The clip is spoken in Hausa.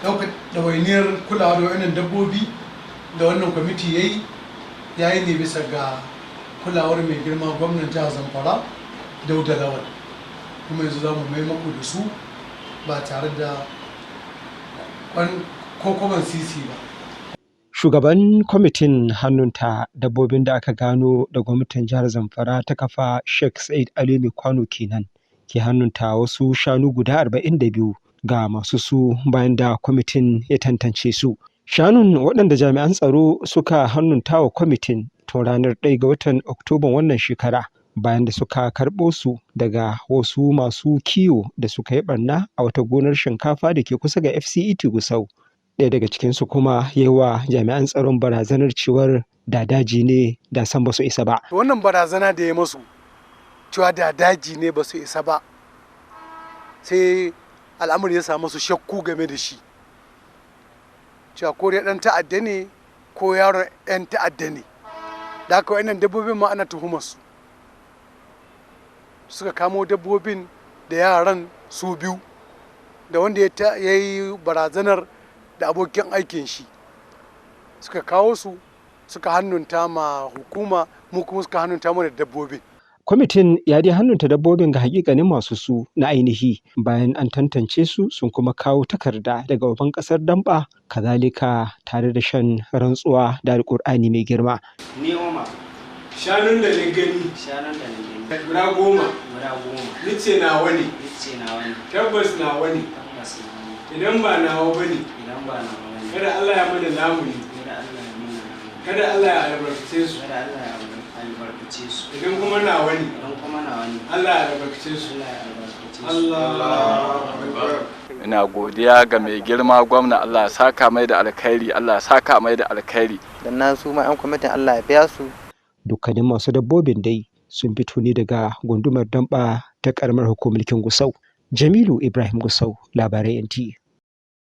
Ɗaukar ɗawainiyar kulawa da wannan dabbobi da wannan kwamiti ya yi, ya yi ne bisa ga kulawar mai girma gwamnan jihar Zamfara, Dauda Lawal. Kuma yanzu za mu maimako da su ba tare da kokoban sisi ba. Shugaban kwamitin hannunta dabbobin da aka gano da gwamnatin jihar Zamfara ta kafa, Sheikh Sa'id Ali Mai Kwano kenan, ke hannunta wasu shanu guda 42 ga masu su bayan da kwamitin ya tantance su. Shanun waɗanda jami'an tsaro suka hannunta wa kwamitin tun ranar 1 ga watan Oktoban wannan shekara bayan da suka karɓo su daga wasu masu kiwo da suka yi ɓarna a wata gonar shinkafa da ke kusa ga FCET Gusau. Ɗaya daga cikinsu kuma ya yi wa jami'an tsaron barazanar cewar da daji ne da san ba su isa ba. Wannan barazana da ya masu cewa da daji ne ba su isa ba, sai al'amari ya samu su shakku game da shi, cewa ko dai ɗan ta'adda ne ko yaron 'yan ta'adda ne. Da haka wa'annan dabbobin ma ana tuhumar su. Suka kamo dabbobin da yaran su biyu, da wanda ya yi barazanar da abokin aikin shi. Suka kawo su, suka hannunta ma hukuma, mu kuma suka hannunta mana dabbobin. Kwamitin ya dai hannunta dabbobin ga hakikanin masu su na ainihi bayan an tantance su, sun kuma kawo takarda daga uban kasar Damba, kazalika tare da shan rantsuwa da Alƙur'ani mai girma. Ni Umar. Shanun da na gani. Shanun da na gani. Guda 10. Guda 10. Nice nawa ne. Nice nawa ne. Tabbas nawa ne. Tabbas nawa ne. Idan ba nawa bane. Idan ba nawa bane. Kada Allah ya mana lamuni. Kada Allah ya mana lamuni. Kada Allah ya albarkace su. Kada Allah ya albarkace su. Idan kuma nawa ne. Idan kuma nawa ne. Allah ya albarkace su. Allah ya albarkace su. Allahu Akbar. Ina godiya ga mai girma gwamna, Allah ya saka mai da alkhairi, Allah ya saka mai da alkhairi. Dan na su ma 'yan kwamitin, Allah ya biya su. Dukkanin masu dabbobin dai sun fito ne daga gundumar Damba ta karamar hukumar Gusau. Jamilu Ibrahim Gusau, labarai NTA.